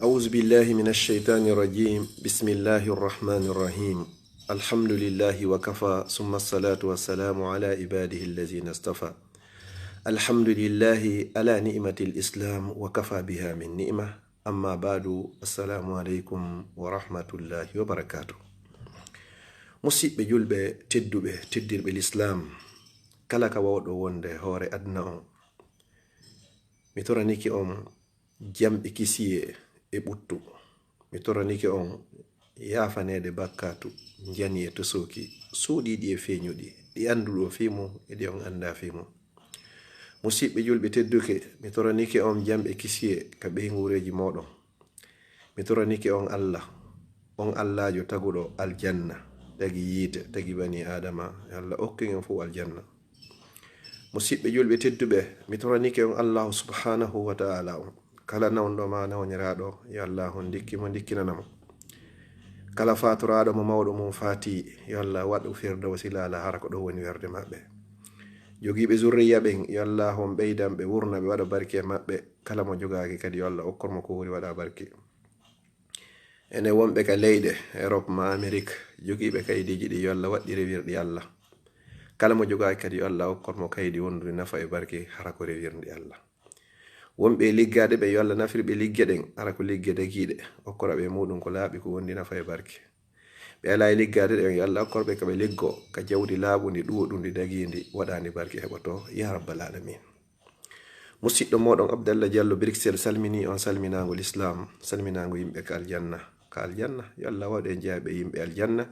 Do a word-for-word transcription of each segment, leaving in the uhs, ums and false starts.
أعوذ بالله من الشيطان الرجيم. بسم الله الرحمن الرحيم. الحمد لله وكفى، ثم الصلاة والسلام على عباده الذين اصطفى. الحمد لله على نعمة الإسلام وكفى بها من نعمة. أما بعد، السلام عليكم ورحمة الله وبركاته. Musiɓɓe julɓe tedduɓe, teddirɓe lislaam, kala ka wawɗo wonde hoore aduna on, mi toranike on jam e kisiyee e ɓuttu. Mi toranike on yaafaneede bakkaatu, njani e tosooki, suuɗiiɗi e feeñuɗi, ɗi annduɗon fii mun e ɗi on anndaa fii mun. Musiɓɓe julɓe tedduɓe, mi toranike on jam e kisiyee ka ɓeynguureeji mooɗon. Mi toranike on Allah, on Allaajo taguɗo aljanna, tagi yiite, tagi banii Aadama, yo Allah okku en fow aljanna. Musiɓɓe julɓe tedduɓe, mi toranike on Allaahu subhaanahu wa ta'aalaa on. Kala nawnuɗo maa nawñiraaɗo, yo Allah on ndikki mo, ndikkinana mo. Kala faatoraaɗo mo mawɗo mum faatii, yo Allah waɗu Firdawsi La'la hara ko ɗon woni werde maɓɓe. Jogiiɓe zurriya ɓen, yo Allah on ɓeydan ɓe, wurna ɓe, waɗa barke e maɓɓe. Kala mo jogaaki kadi, yo Allah okkor mo ko hori waɗa barke. Enen wonɓe ka leyɗe Erop maa Amerik, jogiiɓe kaydiiji ɗi, yo Allah waɗɗi rewirɗi Allah. Kala mo jogaaki kadi, yo Allah okkor mo kaydi wonduɗi nafa e barke, hara ko rewirɗi Allah. Wonɓe e liggaade ɓe, yo Allah nafir ɓe ligge ɗen, hara ko ligge dagiiɗe, okkora ɓe e muɗum ko laaɓi, ko wondi nafa e barke. Ɓe alaa e liggaade ɗen, yo Allah okkor ɓe ka ɓe liggoo, ka jawdi laaɓundi, ɗuuɗundi, dagiindi, waɗaandi barke heɓotoo, yaa rabbal aalamiin. Musiɗɗo mooɗon Abdallah Diallo Bruxelles salminii on salminaango lislaam, salminaango yimɓe ka aljanna. Ka aljanna, yo Allah waɗu en jeyaaɓe yimɓe aljanna.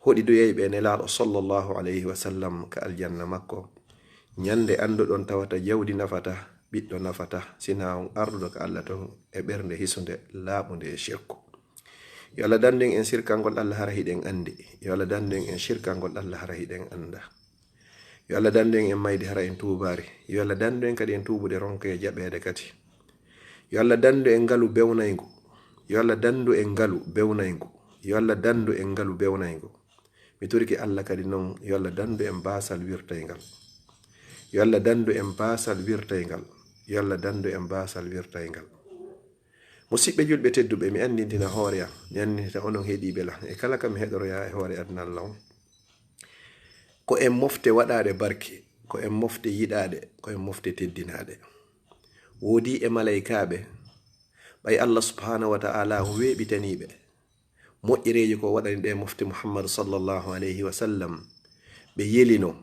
Hoɗidoyayɓe e Nelaaɗo sallallahu alayhi wa sallam ka aljanna makko. Ñande annduɗon tawata jawdi nafata, ɓiɗɗo nafata, sinaa on arduɗo ka Allah ton e ɓernde hisunde, laaɓunde e shirku. Yo Allah dandu en en sirkangol Allah hara hiɗen anndi. Yo Allah dandu en en sirkangol Allah hara hiɗen annda. Yo Allah dandu en en maydi hara en tuubaari. Yo Allah dandu en kadi en tuubude ronka e jaɓeede kadi. Yo Allah dandu en ngalu bewnayngu. Yo Allah dandu en ngalu bewnayngu. Yo Allah dandu en ngalu bewnayngu. Mi torike Allah kadi non, yo Allah dandu en baasal wirtayngal. Yo Allah dandu en baasal wirtayngal. Yo Allah dandu en baasal wirtayngal. Musiɓɓe julɓe tedduɓe, mi anndintina hoore am, mi anndintina onon heɗiiɓe lan, e kala ka mi heɗoroyaa e hoore aduna Allah on. Ko en mofte waɗaaɗe barke, ko en mofte yiɗaaɗe, ko en mofte teddinaaɗe. Woodii e malaykaaɓe, ɓay Allah subhaanahu wa ta'aalaa o weeɓitanii ɓe moƴƴereeji ko waɗani ɗe mofte Muhammadu sallallahu alayhi wa sallam, ɓe yelino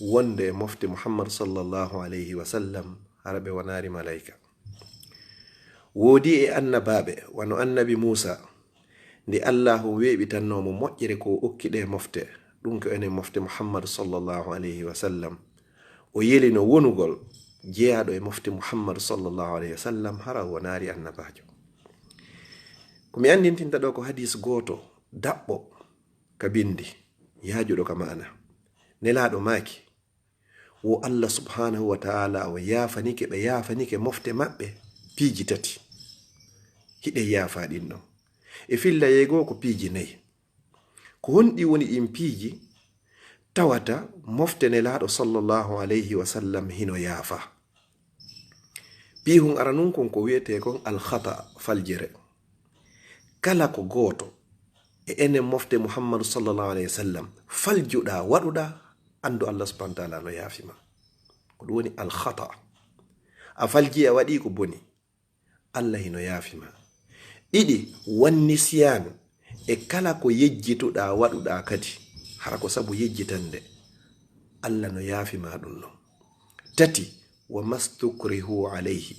wonde e mofte Muhammadu sallallahu alayhi wa sallam, hara ɓe wonaali malayka. Woodii e annabaaɓe, wano annabi Muusaa, nde Allaahu weeɓitannoo mo moƴƴere ko o okki ɗe mofte, ɗum ko enen mofte Muhammadu sallallahu alayhi wa sallam. O yelino wonugol jeyaaɗo e mofte Muhammadu sallallahu alayhi wa sallam, hara o wonaali annabaajo. Ko mi anndintinta ɗoo ko hadiis gooto daɓɓo ka binndi, yaajuɗo ka maana. Nelaaɗo maaki, wo Allah subhaanahu wa ta'aalaa o yaafanike, ɓe yaafanike mofte maɓɓe piiji tati. Hiɗen yaafaa ɗin ɗon. E fillayeego ko piiji nayi. Ko honɗi woni ɗin piiji tawata mofte Nelaaɗo sallallahu alayhi wa sallam hino yaafaa? Piihun aranun kun ko wi'etee kon alkhata, faljere. Kala ko gooto e enen mofte Muhammadu sallallahu alayhi wa sallam, faljuɗaa, waɗuɗaa, anndu Allah subhaanahu wa ta'aalaa no yaafi ma. Ko ɗum woni alkhata. A faljii a waɗii ko boni, Allah hino yaafi ma. Ɗiɗi, wan nisyaanu, e kala ko yejjituɗaa waɗuɗaa kadi, hara ko sabu yejjitande, Allah no yaafi ma ɗum non. Tati, wa mastukrihu alayhi,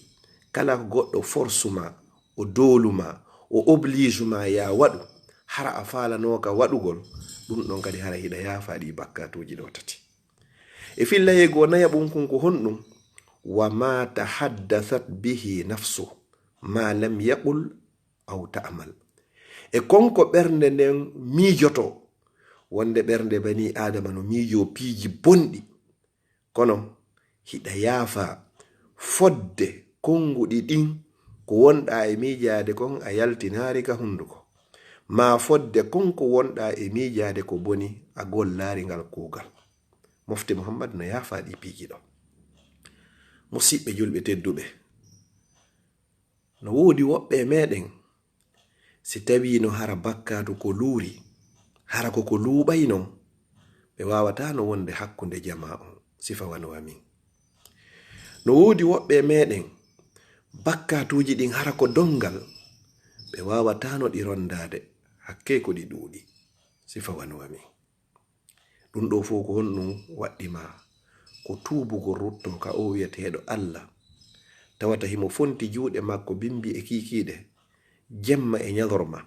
kala ko goɗɗo forsu ma, o doolu ma, o oblige ma yaa waɗu, hara a faalanooka waɗugol, ɗum ɗon kadi hara hiɗa yaafaa ɗi bakkaatuuji ɗo tati. E fillayeego nayaɓun kun ko honɗum? Wa ma tahaddasat bihi nafsu, ma lam yaqul aw ta'mal. E kon ko ɓernde nden miijotoo, wonde ɓernde banii Aadama no miijoo piiji bonɗi, kono hiɗa yaafaa fodde konnguɗi ɗin ko wonɗaa e miijaade kon a yaltinaali ka hunduko, maa fodde kon ko wonɗaa e miijaade ko boni a gollaali ngal kuugal. Mofte Muhammad no yaafaa ɗi piiji ɗo. Musiɓɓe julɓe tedduɓe, no woodi woɓɓe e meɗen Si tawiino hara bakkaatu ko luuri, hara ko ko luuɓay non, ɓe waawataano wonde hakkunde jamaa on, sifa wano amin. No woodi woɓɓe e meɗen, bakkaatuuji ɗin hara ko donngal, ɓe waawataano ɗi ronndaade, hakkee ko ɗi ɗuuɗi, sifa wano amin. Ɗun ɗoo fow ko honɗun waɗɗi ma? Ko tuubugol ruttoo ka oo wi'eteeɗo Alla, tawata himo fonti juuɗe makko bimbi e kiikiiɗe, jemma e ɲalorma.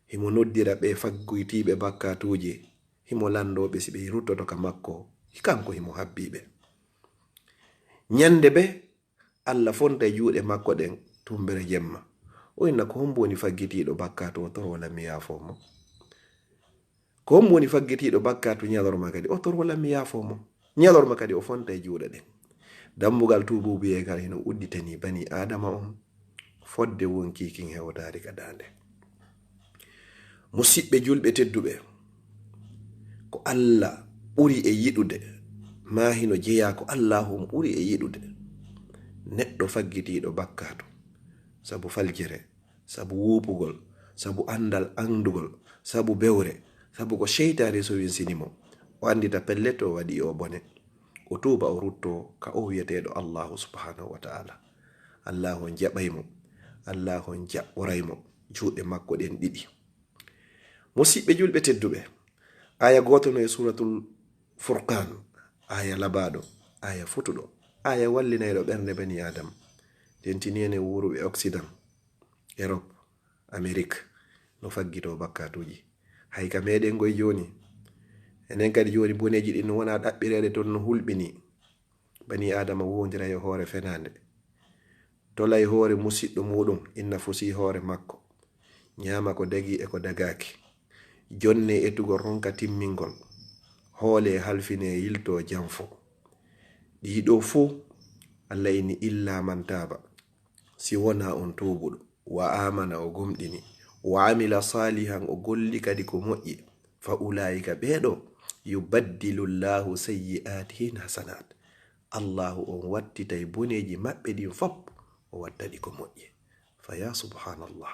Himo noddira ɓe faggoytiiɓe bakkaatuuji, himo lanndoo ɓe si ɓe ruttoto ka makko, kanko himo habbii ɓe. Ɲande ɓe, Alla fonta e juuɗe makko ɗen tumbere jemma. O inna, ko hombo woni faggitiiɗo bakkaatu, o toroo lan mi yaafoo mo? Ko hombo woni faggitiiɗo bakkaatu ɲalorma kadi, o toroo lan mi yaafoo mo? Ɲalorma kadi o fonta e juuɗe ɗen. Dambugal tuubuubuyee ngal hino udditanii banii Aadama on fodde wonkii kin hewtaari ka daande. Musiɓɓe julɓe tedduɓe, ko Alla ɓuri e yiɗude, maa hino jeyaa ko Allaahu on ɓuri e yiɗude, neɗɗo faggitiiɗo bakkaatu, sabu faljere, sabu wuupugol, sabu anndal anndugol, sabu bewre, sabu ko seytaane sowinsini mo, o anndita pellet o waɗii o bone, o tuuba, o ruttoo ka o wi'eteeɗo Allaahu subhaanahu wa ta'aala. Allaahu on jaɓay mo, Allaahu on jaɓɓoray mo juuɗe makko ɗen ɗiɗi. Musiɓɓe julɓe tedduɓe, aaya gooto no e Suuratul Furqaan, aaya labaaɗo, aaya fotuɗo, aaya wallinayɗo ɓernde banii Aadama, tentinii en e wuuruɓe Occident, Europe, Amerique, no faggitoo bakkaatuuji. Hay ka meɗen ngoy jooni, enen kadi jooni boneeji ɗin no wona ɗaɓɓireede ton no hulɓinii. Banii Aadama wondiray e hoore fenaande, tolay hoore musiɗɗo muuɗum, inna fusii hoore makko, ɲaama ko dagii e ko dagaaki, jonnee etugol ronka timmingol, hoolee halfinee yiltoo janfo. Ɗii ɗoo fow Alla inni, illaa man taaba, si wonaa on tuubuɗo, wa aamana, o gomɗini, wa amila saalihan, o golli kadi ko moƴƴi, fa ulaa'ika, ɓee ɗoo, yubaddilu Llaahu sayyi'aatihim hasanaat, Allaahu on wattitay boneeji maɓɓe ɗin fow, o watta ɗi ko moƴƴi. Fa yaa subhaanallah.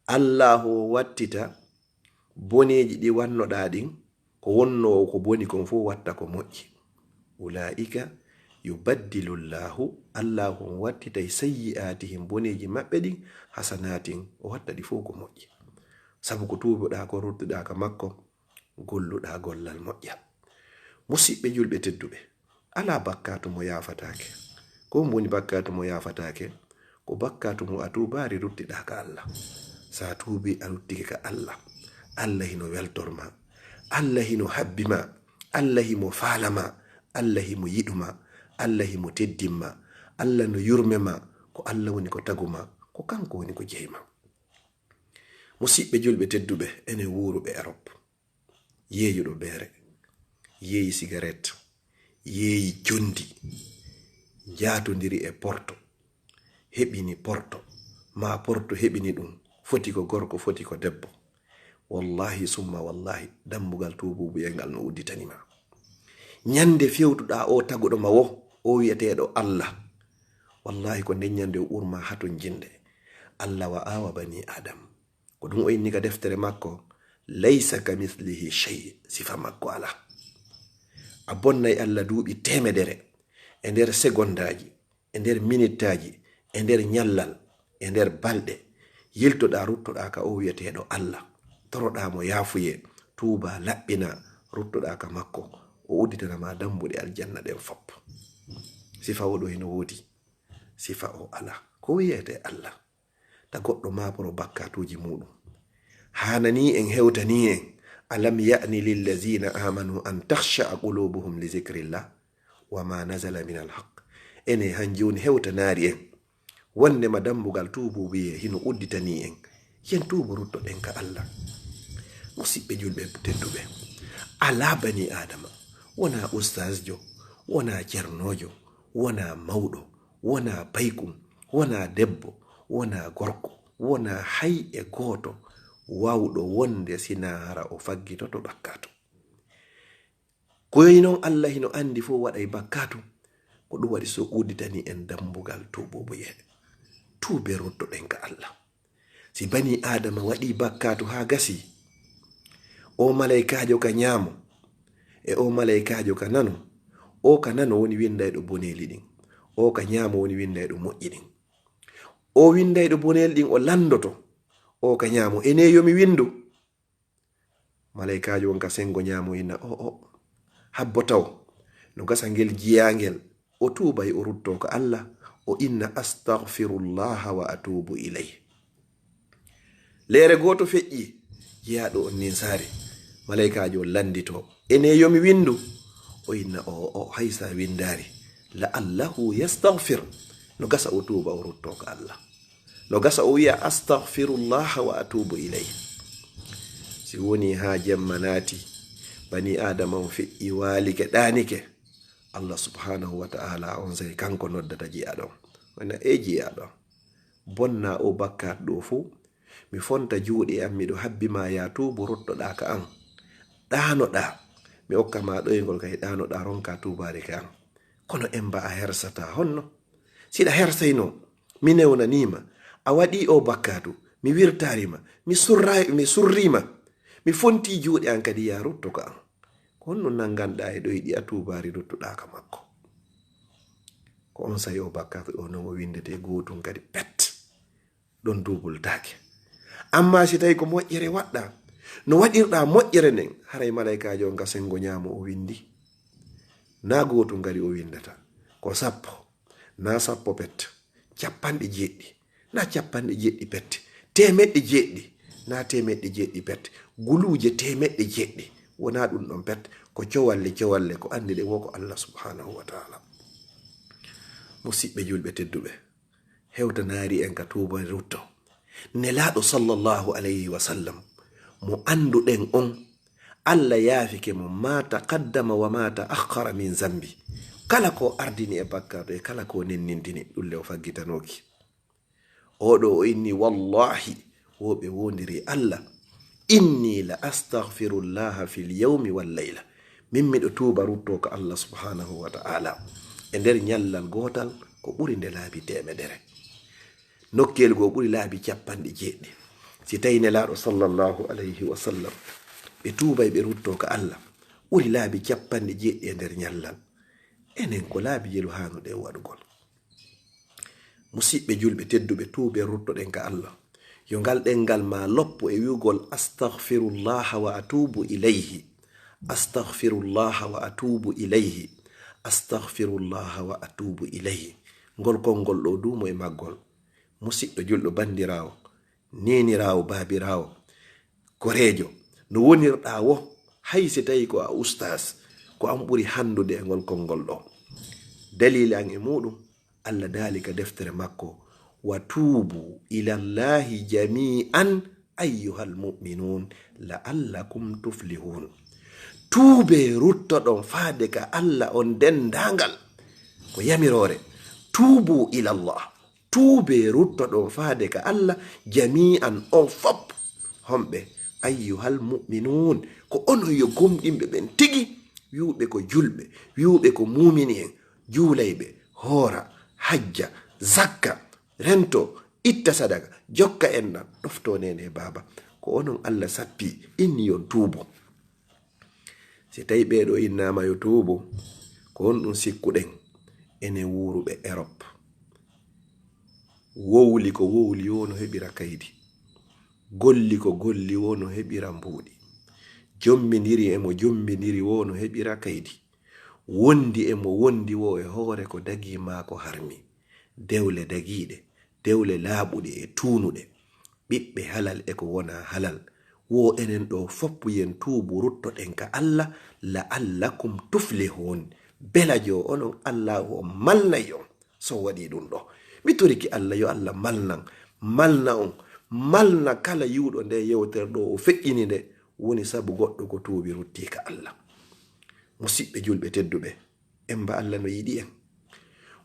Allaahu on wattita boneeji ɗi wannoɗaa ɗin, ko wonnoowo ko boni kon fow watta ko moƴƴi. Ulaa'ika yubaddilu Llaahu, Allaahu on wattitay sayyi'aatihim, boneeji maɓɓe ɗin, hasanaatin, o watta ɗi fow ko moƴƴi. Sabu ko tuubuɗaa kon, ruttuɗaa ka makko, golluɗaa gollal moƴƴal. Musiɓɓe julɓe tedduɓe, alaa bakkaatu mo yaafataake. Ko hombo woni bakkaatu mo yaafataake? Ko bakkaatu mo a tuubaali, ruttiɗaa ka Alla. Si a tuubii, a ruttike ka Alla, Alla hino weltor ma. Alla hino habbi ma. Alla himo faala ma. Alla himo yiɗu ma. Alla himo teddin ma. Alla no yurme ma. Ko Alla woni ko tagu ma. Ko kanko woni ko jeyi ma. Musiɓɓe julɓe tedduɓe, enen wuuruɓe Europe, yeeyuɗo beere, yeeyi sigaret, yeeyi jondi, njaatondiri e porto, heɓini porto, maa porto heɓini ɗum, foti ko gorko, foti ko debbo. Wallahi summa wallahi, dambugal tuubuubuyel ngal no udditanii ma. Ɲande fewtuɗaa o taguɗo ma wo, o wi'eteeɗo Alla, wallahi ko nden ɲande o ɓurma hatonjinde. Alla wa'aa wa banii Aadam. Ko ɗum o inni ka deftere makko, laysa kamithlihi shay, sifa makko alaa. A bonnay Alla duuɓi teemedere e nder segondaaji, e nder minittaaji, e nder ɲallal, e nder balɗe, yiltoɗaa, ruttoɗaa ka o wi'eteeɗo Alla, toroɗaa mo yaafuyee, tuubaa, laɓɓinaa, ruttoɗaa ka makko, o udditana ma dambuɗe aljanna ɗen fop. Sifa o ɗo hino woodi, sifa o alaa. Ko wi'etee Alla? Ta goɗɗo maaporo bakkaatuuji muuɗum. Haananii en, hewtanii en, alam ya'ni lillazina amanu an takhsha'a qulubuhum li zikrillah wa ma nazala min alhaq. Ene han jooni hewtanaari en, wonnde ma dambugal tuubuubuyee hino udditanii en, yen tuubu ruttoɗen ka Alla. Musiɓɓe julɓe tedduɓe, alaa banii Aadama, wonaa ustaasjo, wonaa cernoojo, wonaa mawɗo, wonaa paykum, wonaa debbo, wonaa gorko, wonaa hay e gooto waawɗo wonde sinaa hara o faggitoto bakkaatu. Ko yoyi non Alla hino anndi fow waɗay bakkaatu, ko ɗum waɗi so udditanii en dambugal tuubuubuyee. Tuuben ruttoɗen ka Alla. Si bani Aadama waɗii bakkaatu haa gasii, o malaykaajo ka ñaamo, e o malaykaajo ka nano, o ka nano woni winndayɗo boneeli ɗin, o ka ñaamo woni winndayɗo moƴƴi ɗin. O winndayɗo boneeli ɗin o lanndoto, o ka ñaamo, ene yo mi winndu. Malaykaajo on ka senngo ñaamo inna, o, o, habbo taw, no gasa ngel jiyaangel, o tuubay o ruttoo ka Alla, o inna, "Astagfirullaha wa atuubu ilayh." Leere gooto feƴƴi, jeyaaɗo on ninsaari, malaykaajo on lannditoo, "Ene yo mi winndu?" O inna, "O, o, haysa winndaari, la'allahu yastagfir." No gasa o tuuba o ruttoo ka Alla. No gasa o wiya, "Astagfirullaha wa atuubu ilayh." Si woni haa jemma naati, bani Aadama on feƴƴi, waalike, ɗaanike, Alla subhanahu wa ta'ala on sey kanko noddata jiyaaɗo on. O inna, "E jiyaaɗo am, bonna o bakkaat ɗo fow. Mi fonta juuɗe am, miɗo habbi ma ya tuubu, ruttoɗaa ka an. Ɗaanoɗaa, mi okka ma ɗoyngol kay ɗaanoɗaa, ronka tuubaare ka an. Kono emba a hersata honno? Siɗa hersayno, mi newnanii ma, a waɗii o bakkaatu, mi wirtaari ma, mi surra-, mi surrii ma, mi fontii juuɗe an kadi ya rutto ka an. Ko honno nannganɗaa e ɗoyɗi a tuubaari ruttuɗaa ka makko?" Ko on saa'i o bakkaatu ɗo non o winndete gootun kadi pet. Ɗon duubultaake. Amma si tawi ko moƴƴere waɗɗaa, no waɗirɗaa moƴƴere nden, haray malaykaajo on ka senngo ñaamo o winndi. Na gootun kadi o winndata. Ko sappo, na sappo pet, cappanɗe jeeɗiɗi, na cappanɗe jeeɗiɗi pet, teemeɗɗe jeeɗiɗi, na teemeɗɗe jeeɗiɗi pet, guluuje teemeɗɗe jeeɗiɗi. Wonaa ɗun ɗon pet, ko cowalle, cowalle, ko anndi ɗe wo ko Alla subhanahu wa ta'ala. Musiɓɓe julɓe tedduɓe, hewtanaari en ka tuuba rutto. Nelaaɗo sallallahu alayhi wa sallam, mo annduɗen on, Alla yaafike mo ma taqaddama wa ma ta'akhkhara min zambi. Kala ko ardini e bakkaatu e kala ko nennintini, ɗun le o faggitanooki. Oɗo o inni, "Wallahi, wo ɓe wondiri Alla, inni la astaghfirullaha fil yawmi wal layla." Min miɗo tuuba rutto ka Alla subhanahu wa ta'ala e nder ñallal gootal ko ɓuri nde laabi teemedere. Nokkeel goo ɓuri laabi cappanɗe jeeɗiɗi. Si tawi Nelaaɗo sallallahu alayhi wa sallam, ɓe tuubay ɓe rutto ka Alla, ɓuri laabi cappanɗe jeeɗiɗi e nder ñallal. Enen ko laabi jelu haanuɗen waɗugol? Musiɓɓe julɓe tedduɓe, tuuben ruttoɗen ka Alla. Yo ngal ɗenngal ma loppu e wi'ugol, "Astaghfirullaha wa atuubu ilayhi. Astaghfirullaha wa atuubu ilayhi. Astaghfirullaha wa atuubu ilayhi." Ngol konngol ɗo, duumo e maggol. Musiɗɗo julɗo, banndiraawo, neeniraawo, baabiraawo, koreejo, no wonirɗaa wo, hay si tawi ko a ustaas, ko an ɓuri hanndude e ngol konngol ɗo. Daliili an e muuɗum, Alla daali ka deftere makko, "Wa tuubu ilallahi jami'an ayyuhal mu'minun la'allakum tuflihun." Tuubee, ruttoɗon faade ka Alla on denndaangal. Ko yamiroore, "Tuubu ilallah." Tuubee, ruttoɗon faade ka Alla jami'an on fop. Homɓe? Ayyuhal mu'minun, ko onon yo gomɗinɓe ɓen tigi, wi'uɓe ko julɓe, wi'uɓe ko muumini en, juulayɓe, hoora, hajja, zakka, rento, itta sadaka, jokka enɗan, ɗofto neene e baaba. Ko onon Alla sappi, inni yo on tuubu. Si tawi ɓee ɗoo innaama yo tuubu, ko honɗum sikkuɗen enen wuuruɓe Erop? Wowli ko wowli wo no heɓira kaydi. Golli ko golli wo no heɓira mbuuɗi. Jommbindiri e mo jommbindiri wo no heɓira kaydi. Wondi e mo wondi wo e hoore ko dagii maa ko harmi. Dewle dagiiɗe, dewle laaɓuɗe e tuunuɗe, ɓiɓɓe halal e ko wonaa halal. Wo enen ɗoo fof yen tuubu, ruttoɗen ka Alla, "la'allakum tuflihun." Belajo onon, Allaahu on malnay on so waɗii ɗum ɗoo. Mi toriki Alla, yo Alla malnan, malna on, malna kala yi'uɗo nde yewtere ɗoo, o feƴƴini nde, woni sabu goɗɗo ko tuubi, ruttii ka Alla. Musiɓɓe julɓe tedduɓe, emba Alla no yiɗi en.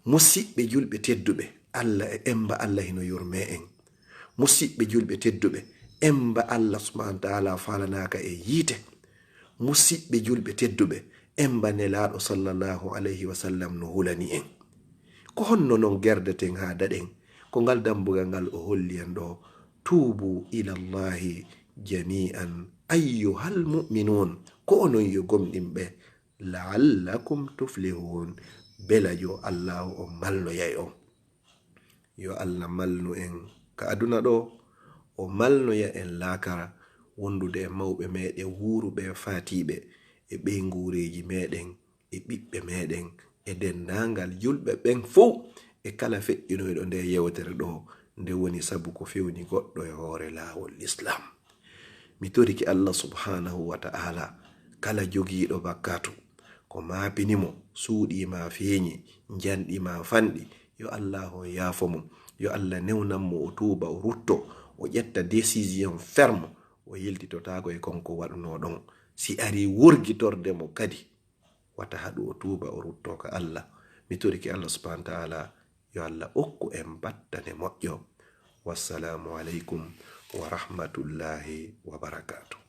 Musiɓɓe julɓe tedduɓe, Alla e emba Alla hino yurmee en. Musiɓɓe julɓe tedduɓe, emba Alla subhanahu wa ta'ala faalanaaka e yiite. Musiɓɓe julɓe tedduɓe, emba Nelaaɗo sallallahu alayhi wa sallam no hulani en. Ko honno non gerdeten haa daɗen? Ko ngal dambugal ngal o holli en ɗoo, tuubu ilallahi jami'an ayyuhal mu'minun, ko onon yo gomɗinɓe, la'allakum tuflihun, bela yo Allahu o malnoyay on. Yo Allah malnu en ka aduna ɗo, o malnoya en laakara, wondude e mawɓe meɗen wuuruɓe e faatiiɓe, e ɓeynguureeji meɗen, e ɓiɓɓe meɗen, e denndaangal julɓe ɓen fow, e kala feƴƴinoyɗo nde yewtere ɗo, nde woni sabu ko fewni goɗɗo e hoore laawol Lislaam. Mi torike Allah subhanahu wa ta'ala, kala jogiiɗo bakkatu, ko maapini mo, suuɗii ma feeñi, njanɗi ma fanɗi, yo Allah o yaafo mo, yo Allah newnan mo, o tuuba, o rutto, o ƴetta décision ferme, o yiltitotaako e kon ko waɗunoo ɗon. Si arii wurgitorde mo kadi, wata haɗu o tuuba, o rutto ka Allah. Mi torike Allah subhanahu wa ta'ala, yo Allah okku en battane moƴƴo. Wassalaamu aleykum wa rahmatullahi wa barakaatuh.